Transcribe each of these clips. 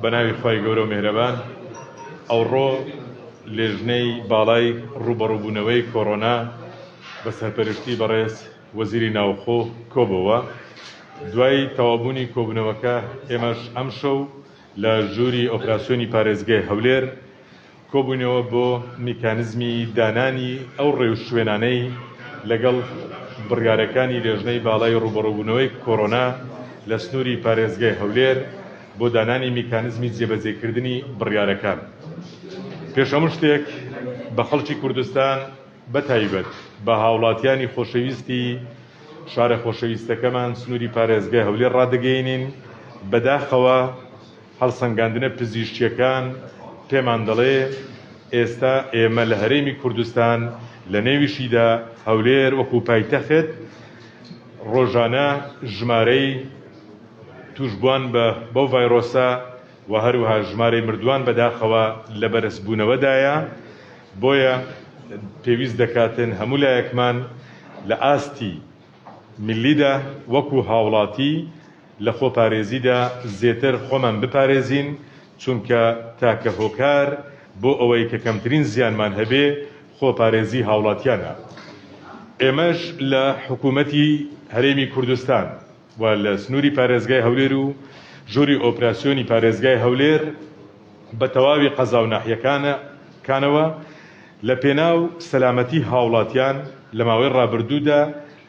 بەناوی خوای گەورە و میهرەبان ئەوڕۆ لێژنەی باڵای ڕووبەڕووبوونەوەی کۆرۆنا بە سەرپەرشتی بەڕێز وەزیری ناوخۆ کۆبۆوە دوای تەواوبوونی کۆبوونەوەکە ئێمەش ئەمشەو لە ژووری ئۆپراسیۆنی پارێزگای هەولێر کۆبووینەوە بۆ میکانزمی دانانی ئەو ڕێوشوێنانەی لەگەڵ بڕیارەکانی لێژنەی باڵای ڕووبەڕووبوونەوەی کۆرۆنا لە سنووری پارێزگای هەولێر بۆ دانانی میکانزمی جێبەجێکردنی بڕیارەکان. پێش هەموو شتێک بە خەڵکی کوردستان بە تایبەت بە هاوڵاتیانی خۆشەویستی شارە خۆشەویستەکەمان سنووری پارێزگای هەولێر ڕادەگەیەنین، بەداخەوە هەڵسەنگاندنە پزیشکییەکان پێمان دەڵێ ئێستا ئێمە لە هەرێمی کوردستان لە نێویشیدا هەولێر وەکو پایتەخت ڕۆژانە ژمارەی تووشبووان بە بەو ڤایرۆسە و هەروەها ژمارەی مردووان بەداخەوە لە بەرزبوونەوەدایە بۆیە پێویست دەکاتن هەموو لایەکمان لە ئاستی میللیدا وەکو هاوڵاتی لە خۆپارێزیدا زێتر خۆمان بپارێزین، چونکە تاکە هۆکار بۆ ئەوەی کە کەمترین زیانمان هەبێ خۆپارێزی هاوڵاتیانە. ئێمەش لە حکوومەتی هەرێمی کوردستان و لە سنووری پارێزگای هەولێر و ژووری ئۆپراسیۆنی پارێزگای هەولێر بە تەواوی قەزا و ناحیەکانەوە لە پێناو سەلامەتی هاوڵاتیان لە ماوەی ڕابردوودا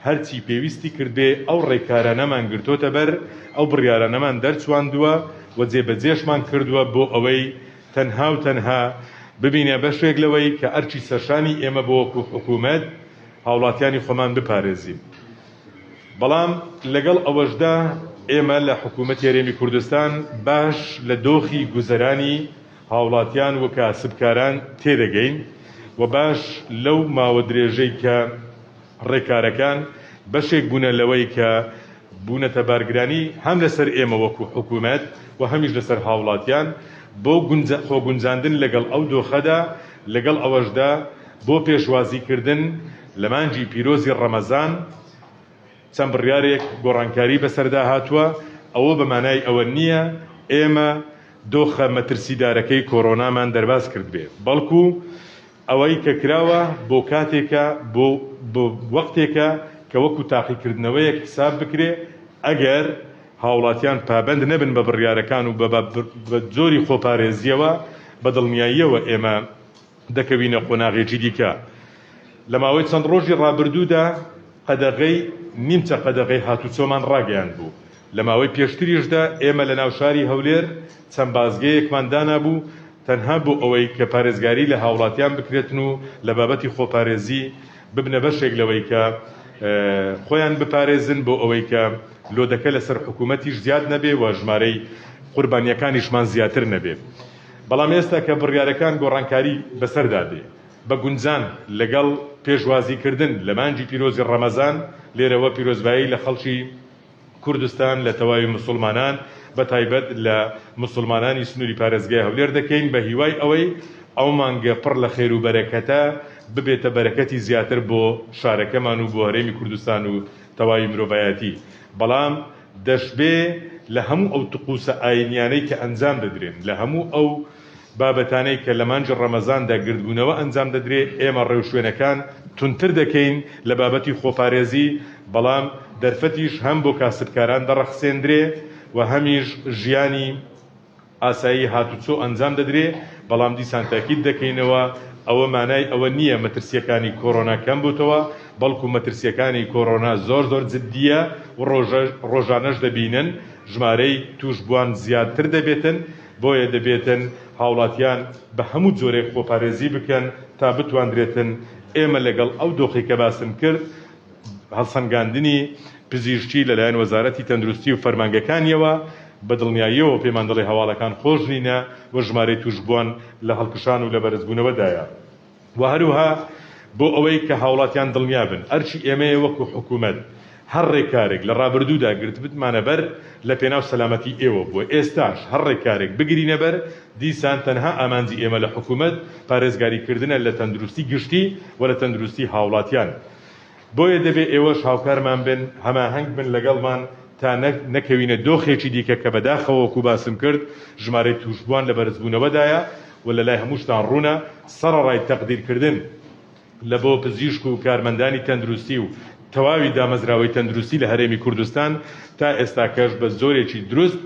هەرچی پێویستی کردبێ ئەو ڕێکارانەمان گرتۆتە بەر، ئەو بڕیارانەمان دەرچواندووە و جێبەجێشمان کردووە بۆ ئەوەی تەنها و تەنها ببینە بەشێک لەوەی کە ئەرکی سەرشانی ئێمە بۆ وەکو حکوومەت هاوڵاتیانی خۆمان بپارێزین. بەڵام لەگەڵ ئەوەشدا ئێمە لە حکوومەتی هەرێمی کوردستان باش لە دۆخی گوزەرانی هاوڵاتیان و کاسبکاران تێدەگەین و باش لەو ماوە درێژەی کە ڕێکارەکان بەشێک بوونە لەوەی کە بوونەتە بارگرانی هەم لەسەر ئێمە وەکو حکومەت و هەمیش لەسەر هاوڵاتیان بۆ خۆگونجاندن لەگەڵ ئەو دۆخەدا، لەگەڵ ئەوەشدا بۆ پێشوازیکردن لە مانگی پیرۆزی ڕەمەزان چەند بڕیارێک گۆڕانکاری بەسەردا هاتووە، ئەوە بە مانای ئەوە نییە ئێمە دۆخە مەترسیدارەکەی کۆرۆنامان دەرباز کردبێ، بەڵکو ئەوەی کە کراوە بۆ کاتێکە بۆ بۆ وەختێکە کە وەکو تاقیکردنەوەیەک حساب بکرێ، ئەگەر هاوڵاتیان پابەند نەبن بە بڕیارەکان و بە بە جۆری خۆپارێزییەوە، بە دڵنیاییەوە ئێمە دەکەوینە قۆناغێکی دیکە. لە ماوەی چەند ڕۆژی ڕابردوودا قەدەغەی نیمچە قەدەغەی هاتوچۆمان ڕاگەیاندبوو، لە ماوەی پێشتریشدا ئێمە لە ناو شاری هەولێر چەند بازگەیەکمان دانابوو تەنها بۆ ئەوەی کە پارێزگاری لە هاوڵاتیان بکرێتن و لە بابەتی خۆپارێزی ببنە بەشێک لەوەی کە خۆیان بپارێزن بۆ ئەوەی کە لۆدەکە لەسەر حکوومەتیش زیاد نەبێ و ژمارەی قوربانیەکانیشمان زیاتر نەبێ. بەڵام ئێستا کە بڕیارەکان گۆڕانکاری بەسەردا دێ بە گونجان لەگەڵ پێشوازیکردن لە مانگی پیرۆزی ڕەمەزان لێرەوە پیرۆزبایی لە خەڵکی کوردستان لە تەواوی موسوڵمانان بە تایبەت لە موسوڵمانانی سنووری پارێزگای هەولێر دەکەین بە هیوای ئەوەی ئەو مانگە پڕ لە خێر و بەرەکەتە ببێتە بەرەکەتی زیاتر بۆ شارەکەمان و بۆ هەرێمی کوردستان و تەواوی مرۆڤایەتی بەڵام دەشبێ لە هەموو ئەو تقوسە ئاینیانەی کە ئەنجام دەدرێن لە هەموو ئەو بابەتانەی کە لە مانگی ڕەمەزاندا گردبوونەوە ئەنجام دەدرێ، ئێمە ڕێوشوێنەکان توندتر دەکەین لە بابەتی خۆپارێزی، بەڵام دەرفەتیش هەم بۆ کاسبکاران دەڕەخسێندرێ و هەمیش ژیانی ئاسایی هاتوچۆ ئەنجام دەدرێ، بەڵام دیسان تاکید دەکەینەوە ئەوە مانای ئەوە نییە مەترسییەکانی کۆرۆنا کەم بووتەوە، بەڵکو مەترسییەکانی کۆرۆنا زۆر زۆر جددییە و ڕۆژانەش دەبینن ژمارەی تووشبووان زیاتر دەبێتن، بۆیە دەبێتن هاوڵاتیان بە هەموو جۆرێک خۆپارێزی بکەن تا بتواندرێتن ئێمە لەگەڵ ئەو دۆخەی کە باسم کرد هەڵسەنگاندنی پزیشکی لەلایەن وەزارەتی تەندروستی و فەرمانگەکانیەوە بە دڵنیاییەوە پێمان دەڵێ هەواڵەکان خۆش نینە و ژمارەی تووشبووان لە هەڵکشان و لە بەرزبوونەوەدایە. وە هەروها بۆ ئەوەی کە هاوڵاتیان دڵنیا بن ئەرکی ئێمەیە وەکو حکومەت هەر ڕێکارێک لە ڕابردوودا گرتبتمانە بەر لە پێناو سەلامەتی ئێوە بووە ئێستاش هەر ڕێکارێک بگرینە بەر دیسان تەنها ئامانجی ئێمە لە حکومەت پارێزگاری کردنە لە تەندروستی گشتی و لە تەندروستی هاوڵاتیان بۆیە دەبێ ئێوەش هاوکارمان بن هەماهەنگ بن لەگەڵمان. تا نەکەوینە دۆخێکی دیکە کە بەداخەوە وەکو باسم کرد ژمارەی تووشبووان لە بەرزبوونەوەدایە و لەلای هەمووشتان ڕوونە سەڕەڕای تەقدیرکردن لە بۆ پزیشک و کارمەندانی تەندروستی و تەواوی دامەزراوەی تەندروستی لە هەرێمی کوردستان تا ئێستاکەش بە جۆرێکی دروست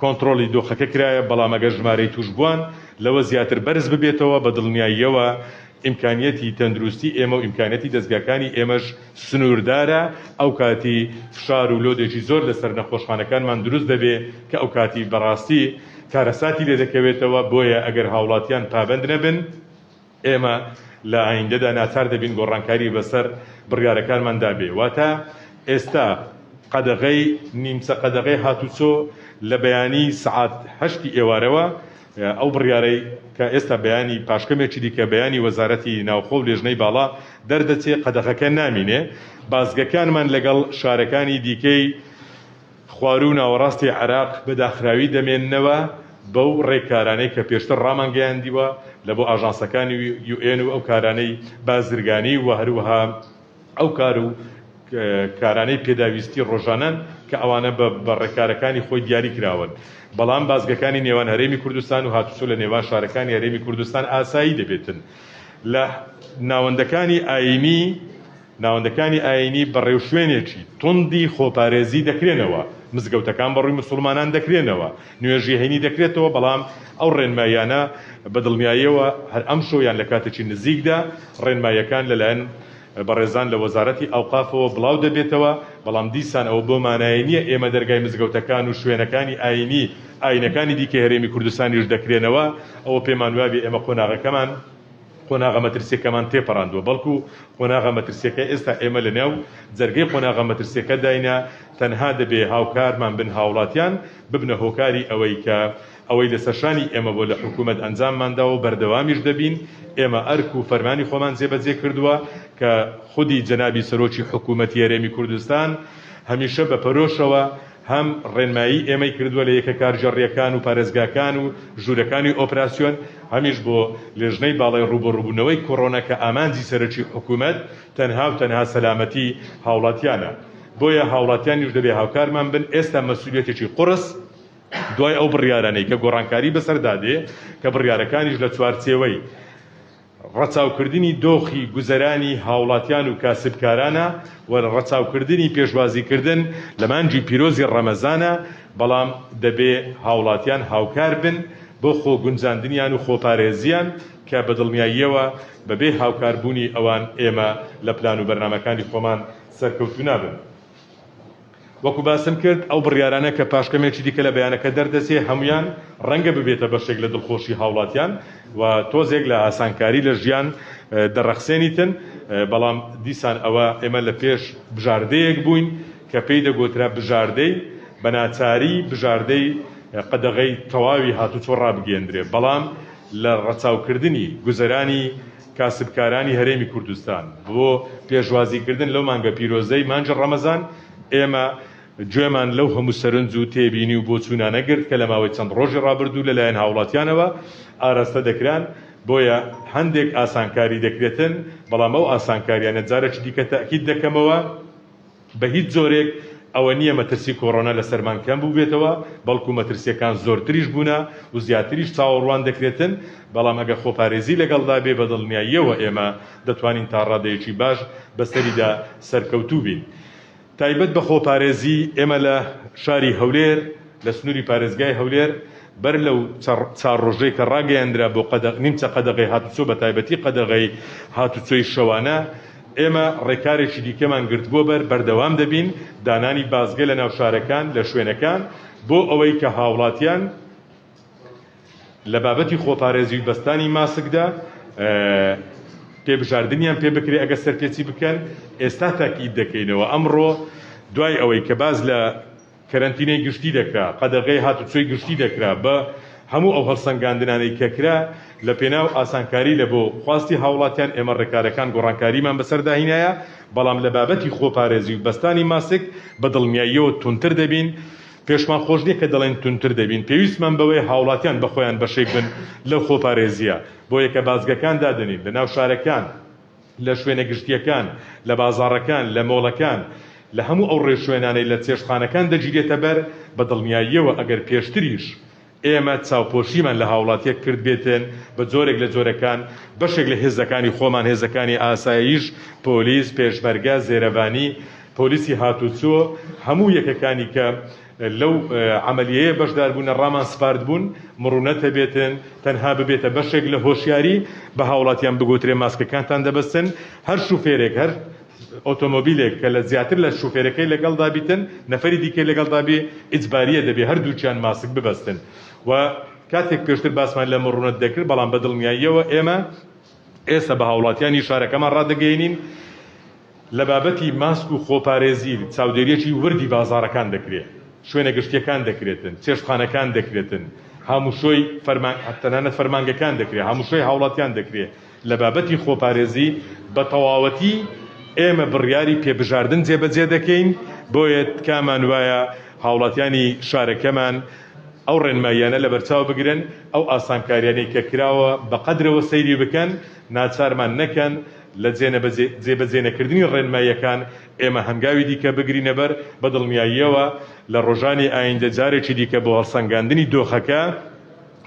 کۆنتڕۆڵی دۆخەکە کرایە، بەڵام ئەگەر ژمارەی تووشبووان لەوە زیاتر بەرز ببێتەوە بە دڵنیاییەوە ئیمکانیەتی تەندروستی ئێمە و ئیمکانیەتی دەزگاکانی ئێمەش سنووردارە، ئەوکاتی فشار و لۆدێکی زۆر لەسەر نەخۆشخانەکانمان دروست دەبێ کە ئەوکاتی بەڕاستی کارەساتی لێدەکەوێتەوە، بۆیە ئەگەر هاوڵاتیان پابەند نەبن. ئێمە لە ئایندەدا ناچار دەبین گۆڕانکاری بەسەر بڕیارەکانماندا بێ، واتە ئێستا قەدەغەی نیمچە قەدەغەی هاتوچۆ لە بەیانی سەعات هەشتی ئێوارەوە، ئەو بڕیارەی کە ئێستا بەیانی پاش کەمێکی دیکە بەیانی وەزارەتی ناوخۆ و لێژنەی باڵا دەردەچێ قەدەغەکە نامینێ، بازگەکانمان لەگەڵ شارەکانی دیکەی خواروو و ناوەڕاستی عێراق بە داخراوی دەمێننەوە، بەو ڕێککارانەی کە پێشتر ڕامانگەیاندیوە لە بۆ ئاژانسەکانی یوئێن و ئەو کارانەی بازرگانی و هەروەها ئەو کار و کارانەی پێداویستی ڕۆژانەن کە ئەوانە بە ڕێکارەکانی خۆی دیاری کراون، بەڵام بازگەکانی نێوان هەرێمی کوردستان و هاتوچۆ لە نێوان شارەکانی هەرێمی کوردستان ئاسایی دەبێتن لە ناوەندەکانی ئایینی. ناوەندەکانی ئایینی بە ڕێوشوێنێکی توندی خۆپارێزی دەکرێنەوە، مزگەوتەکان بە ڕووی موسوڵمانان دەکرێنەوە، نوێژی هەینی دەکرێتەوە، بەڵام ئەو ڕێنماییانە بە دڵنیاییەوە هەر ئەمشەو یان لە کاتێکی نزیکدا ڕێنماییەکان لەلایەن بەڕێزان لە وەزارەتی ئەوقافەوە بڵاو دەبێتەوە، بەڵام دیسان ئەوە بەو مانایە نییە ئێمە دەرگای مزگەوتەکان و شوێنەکانی ئایینی ئایینەکانی دیکەی هەرێمی کوردستانیش دەکرێنەوە، ئەوە پێمان وابێ ئێمە قۆناغەکەمان. قۆناغە مەترسیەکەمان تێپەڕاندووە، بەڵکو قۆناغە مەترسیەکە ئێستا ئێمە لەنێو جەرگەی قۆناغە مەترسیەکەداینە، تەنها دەبێ هاوکارمان بن هاوڵاتیان ببنە هۆکاری ئەوەی کە ئەوەی لەسەر شانی ئێمە بۆ لە حکومەت ئەنجاممانداوە و بەردەوامیش دەبین، ئێمە ئەرک و فەرمانی خۆمان جێبەجێ کردووە کە خودی جەنابی سەرۆکی حکومەتی هەرێمی کوردستان هەمیشە بە پەرۆشەوە هەم ڕێنمایی ئێمەی کردووە لە یەکە کارگێڕییەکان و پارێزگاکان و ژوورەکانی ئۆپراسیۆن، هەمیش بۆ لێژنەی باڵای ڕووبەڕووبوونەوەی کۆرۆنا کە ئامانجی سەرەکی حکومەت تەنها و تەنها سەلامەتی هاوڵاتیانە. بۆیە هاوڵاتیانیش دەبێ هاوکارمان بن، ئێستا مەسئولیەتێکی قوڕس دوای ئەو بڕیارانەی کە گۆڕانکاری بەسەردا دێ، کە بڕیارەکانیش لە چوارچێوەی. ڕەچاوکردنی دۆخی گوزەرانی هاوڵاتیان و کاسبکارانە و ڕەچاوکردنی پێشوازیکردن لە مانگی پیرۆزی ڕەمەزانە، بەڵام دەبێ هاوڵاتیان هاوکار بن بۆ خۆ گونجاندنیان و خۆپارێزیان کە بە دڵنیاییەوە بەبێ هاوکاربوونی ئەوان ئێمە لە پلان و بەرنامەکانی خۆمان سەرکەوتوو نابن. وەکو باسم کرد ئەو بڕیارانە کە پاش کەمێکی دیکە لە بەیانەکە دەردەچێ هەموویان ڕەنگە ببێتە بەشێک لە دڵخۆشی هاوڵاتیان و تۆزێک لە ئاسانکاری لە ژیان دەڕەخسێنیتن، بەڵام دیسان ئەوە ئێمە لە پێش بژاردەیەک بووین کە پێی دەگۆترا بژاردەی بە ناچاری بژاردەی قەدەغەی تەواوی هاتوچۆ ڕابگەیەندرێ، بەڵام لە ڕەچاوکردنی گوزەرانی کاسبکارانی هەرێمی کوردستان بۆ پێشوازیکردن لەو مانگە پیرۆزەی مانگی ڕەمەزان، ئێمە گوێمان لەو هەموو سەرنج و تێبینی و بۆچوونانە گرت کە لە ماوەی چەند ڕۆژی ڕابردوو لەلایەن هاوڵاتیانەوە ئاراستە دەکران، بۆیە هەندێک ئاسانکاری دەکرێتن، بەڵام ئەو ئاسانکاریانە جارێکی دیکە تەئکید دەکەمەوە، بە هیچ جۆرێک ئەوە نییە مەترسی کۆرۆنا لەسەرمان کەم بووبێتەوە، بەڵکو مەترسییەکان زۆرتریش بوونە و زیاتریش چاوەڕوان دەکرێتن، بەڵام ئەگەر خۆپارێزی لەگەڵدا بێ بە دڵنیاییەوە ئێمە دەتوانین تا ڕادەیەکی باش بەسەریدا سەرکەوتوو بین. تایبەت بە خۆپارێزی ئێمە لە شاری هەولێر لە سنووری پارێزگای هەولێر بەر لەو چار ڕۆژەی کە ڕاگەیەندرا بۆ نیمچە قەدەغەی هاتوچۆ بە تایبەتی قەدەغەی هاتوچۆی شەوانە، ئێمە ڕێکارێکی دیکەمان گرتبووە بەر، بەردەوام دەبین، دانانی بازگە لە ناو شارەکان، لە شوێنەکان، بۆ ئەوەی کە هاوڵاتیان لە بابەتی خۆپارێزی و بەستانی ماسکدا پێبژاردنیان پێ بکرێ ئەگەر سەرپێچی بکەن، ئێستا تاکید دەکەینەوە ئەمڕۆ دوای ئەوەی کە باس لە کەرەنتینەی گشتی دەکرا، قەدەغەی هاتوچۆی گشتی دەکرا، بە هەموو ئەو هەڵسەنگاندنانەی کە کرا لە پێناو ئاسانکاری لە بۆ خواستی هاوڵاتیان ئێمە ڕێکارەکان گۆڕانکاریمان بەسەردا هینایە، بەڵام لە بابەتی خۆپارێزی و بەستانی ماسک بە دڵنیاییەوە توندتر دەبین، پێشمان خۆش نییە کە دەڵێین توندتر دەبین، پێویستمان بەوەیە هاوڵاتیان بە خۆیان بەشێک بن لەو خۆپارێزییە، بۆیە کە بازگەکان دادەنین لە ناو شارەکان، لە شوێنە گشتییەکان، لە بازاڕەکان، لە مۆڵەکان. لە هەموو ئەو ڕێوشوێنانەی لە چێشتخانەکان دەگیرێتە بەر، بە دڵنیاییەوە ئەگەر پێشتریش ئێمە چاوپۆشیمان لە هاوڵاتیەک کردبێتن بە جۆرێک لە جۆرەکان بەشێک لە هێزەکانی خۆمان، هێزەکانی ئاسایش، پۆلیس، پێشمەرگە، زێرەڤانی، پۆلیسی هاتوچۆ، هەموو یەکەکانی کە لەو عەمەلیەیە بەشدار بوونە ڕامان سپاردبوون مڕونەت هەبێتن، تەنها ببێتە بەشێک لە هۆشیاری بە هاوڵاتیان بگوترێ ماسکەکانتان دەبەستن، هەر شوفێرێک هەر ئۆتۆمۆبیلێک کە لە زیاتر لە شوفێرەکەی لەگەڵدا بیتن نەفەری دیکەی لەگەڵدا بی ئیجباریە دەبێ هەردووکیان ماسک ببەستن و کاتێک پێشتر باسمان لە مڕونەت دەکرد بەڵام بە دڵنیاییەوە ئێمە ئێستا بە هاوڵاتیانی شارەکەمان ڕادەگەیەنین لە بابەتی ماسک و خۆپارێزی چاودێریەکی وردی بازاڕەکان دەکرێ، شوێنە گشتیەکان دەکرێتن، چێشتخانەکان دەکرێتن، هاموشۆی فەرمان تەنانەت فەرمانگەکان دەکرێ، هاموشۆی هاوڵاتیان دەکرێ. لە بابەتی خۆپارێزی بە تەواوەتی ئێمە بڕیاری پێبژاردن جێبەجێ دەکەین، بۆیە تکامان وایە هاوڵاتیانی شارەکەمان ئەو ڕێنماییانە لەبەرچاو بگرن، ئەو ئاسانکاریانەی کە کراوە بە قەدرەوە سەیری بکەن، ناچارمان نەکەن لە جێبەجێنەکردنی ڕێنماییەکان ئێمە هەنگاوی دیکە بگرینەبەر، بە دڵنیاییەوە لە ڕۆژانی ئایندە جارێکی دیکە بۆ هەڵسەنگاندنی دۆخەکە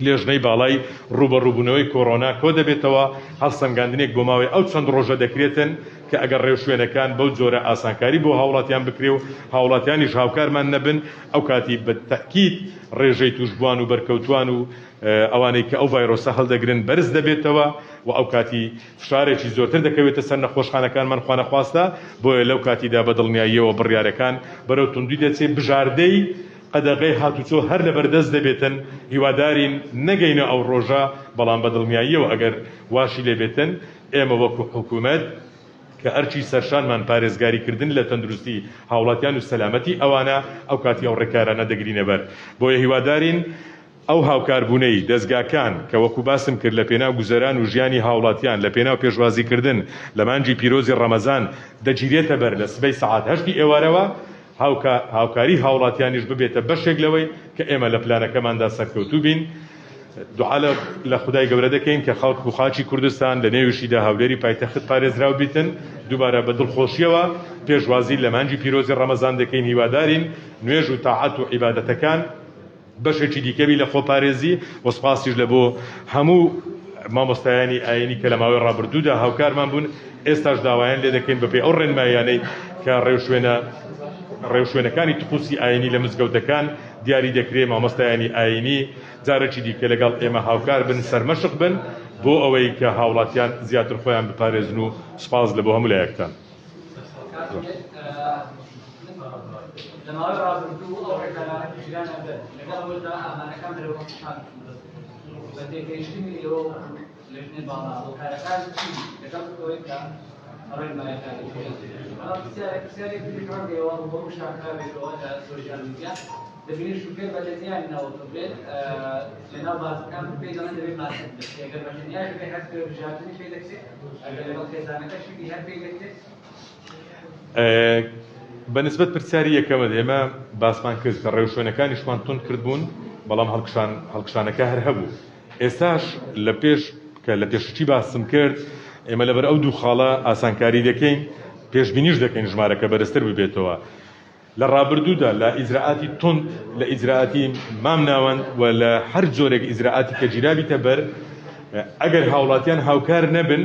لێژنەی باڵای ڕووبەڕووبوونەوەی کۆرۆنا کۆدەبێتەوە، هەڵسەنگاندنێک بۆ ماوەی ئەو چەند ڕۆژە دەکرێتن کە ئەگەر ڕێوشوێنەکان بەو جۆرە ئاسانکاری بۆ هاوڵاتیان بکرێ و هاوڵاتیانیش هاوکارمان نەبن ئەوکاتی بە تەئکید ڕێژەی تووشبووان و بەرکەوتووان و ئەوانەی کە ئەو ڤایرۆسە هەڵدەگرن بەرز دەبێتەوە و ئەوکاتی فشارێکی زۆرتر دەکەوێتە سەر نەخۆشخانەکانمان خوانەخواستە، بۆیە لەو کاتیدا بە دڵنیاییەوە بڕیارەکان بەرەو توندی دەچێ، بژاردەی قەدەغەی هاتوچۆ هەر لەبەردەست دەبێتن، هیوادارین نەگەینە ئەو ڕۆژە، بەڵام بە دڵنیاییەوە ئەگەر واشی لێبێتن ئێمە وەکو حکومەت کە ئەرکی سەرشانمان پارێزگاری کردن لە تەندروستی هاوڵاتیان و سەلامەتی ئەوانە، ئەوکاتی ئەو ڕێکارانە دەگرینە بەر، بۆیە هیوادارین. ئەو هاوکاربوونەی دەزگاکان کە وەکو باسم کرد لە پێناو گوزەران و ژیانی هاوڵاتیان لە پێناو پێشوازی کردن لە مانگی پیرۆزی ڕەمەزان دەگیرێتە بەر لە سبەی سەعات هەشتی ئێوارەوە هاوکاری هاوڵاتیانیش ببێتە بەشێک لەوەی کە ئێمە لە پلانەکەماندا سەرکەوتوو بین. دوعا لە خودای گەورە دەکەین کە خەڵک و خاکی کوردستان لە نێویشیدا هەولێری پایتەخت پارێزراو بیتن. دووبارە بە دڵخۆشیەوە پێشوازی لە مانگی پیرۆزی ڕەمەزان دەکەین هیوادارین نوێژ و تاعەت و عیبادەتەکان بەشێکی دیکە بی لە خۆپارێزی و سوپاسیش لە بۆ هەموو مامۆستایانی ئایینی کە لە ماوەی ڕابردوودا هاوکارمان بوون، ئێستاش داوایان لێ دەکەین بەپێی ئەو ڕێنماییانەی کە ڕێوشوێنە ڕێوشوێنەکانی تقوسی ئایینی لە مزگەوتەکان دیاری دەکرێ، مامۆستایانی ئایینی جارێکی دیکە لەگەڵ ئێمە هاوکار بن، سەرمەشق بن بۆ ئەوەی کە هاوڵاتیان زیاتر خۆیان بپارێزن و سوپاس لە بۆ هەموو لایەکتان. لە ماوەی ڕابردوو ئەو ڕێکارانە کە گیرانە بەر، لەگەڵ ئەوەشدا ئامارەکان بەرەو هەڵکشان چوون. بە تێگەیشتنی ئێوە وەکو لێژنەی باڵا، هۆکارەکان چین لەگەڵ ئەوەی کە ڕێنمایەکانی بەڵام پرسیارێک پرسیارێک تریش ڕەنگە ئێوە ڕووبەڕووشتان کرابێتەوە لە سۆشیال میدیا دەبینین شوفێر بە تەنیا لەناو ئۆتۆمبێل لەناو بازگەکان پێی دەڵێن دەبێت ماسک ببەستێ ئەگەر بە تەنیاش بێ هەر بژاردنی پێ دەکرێت ئەگەر لەگەڵ خێزانەکەشی بی هەر پێی دەکرێت. بە نسبەت پرسیاری یەکەمت ئێمە باسمان کرد کە ڕێوشوێنەکانیشمان توند کردبوون بەڵام هەڵکشان هەڵکشانەکە هەر هەبوو ئێستاش لە پێش کە لە پێشەکی باسم کرد ئێمە لەبەر ئەو دوو خاڵە ئاسانکاری دەکەین پێشبینیش دەکەین ژمارەکە بەرزتر ببێتەوە لە ڕابردوودا لە ئیجرائاتی توند، لە ئیجرائاتی مام ناوەند و لە هەر جۆرێک ئیجرائاتی کە گیرابیتە بەر، ئەگەر هاوڵاتیان هاوکار نەبن،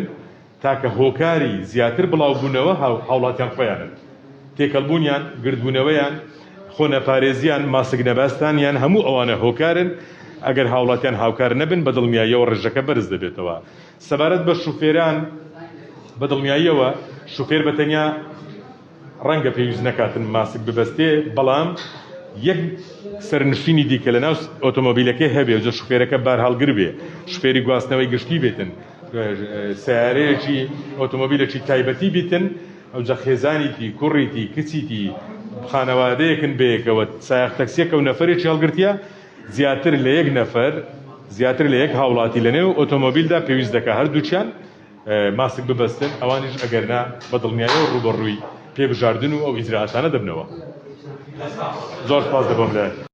تاکە هۆکاری زیاتر بڵاوبوونەوە هاوڵاتیان خۆیانن. تێکەڵبوونیان، گردبوونەوەیان، خۆ نەپارێزیان، ماسک نەبەستانیان هەموو ئەوانە هۆکارن، ئەگەر هاوڵاتیان هاوکار نەبن بە دڵنیاییەوە ڕێژەکە بەرز دەبێتەوە. سەبارەت بە شوفێران، بە دڵنیاییەوە شوفێر بە تەنیا، ڕەنگە پێویست نەکاتن ماسک ببەستێ، بەڵام یەک سەرنشینی دیکە لەناو ئۆتۆمۆبیلەکەی هەبێ، جا شوفێرەکە بارهەڵگر بێ، شوفێری گواستنەوەی گشتی بێتن، سەیارەیەکی ئۆتۆمۆبیلێکی تایبەتی بیتن، ئەوجا خێزانیتی، کوڕیتی، کچیتی، خانەوادەیەکن بەیەکەوە، سایەق تەکسیەکە و نەفەرێکی هەڵگرتیە، زیاتر لە یەک نەفەر، زیاتر لە یەک هاوڵاتی لەنێو ئۆتۆمۆبیلدا پێویست دەکا هەردووکیان ماسک ببەستن، ئەوانیش ئەگەرنا بە دڵنیایەوە ڕووبەڕووی پێبژاردن و ئەو ئیجرائاتانە دەبنەوە. زۆر سوپاس دەبم لە.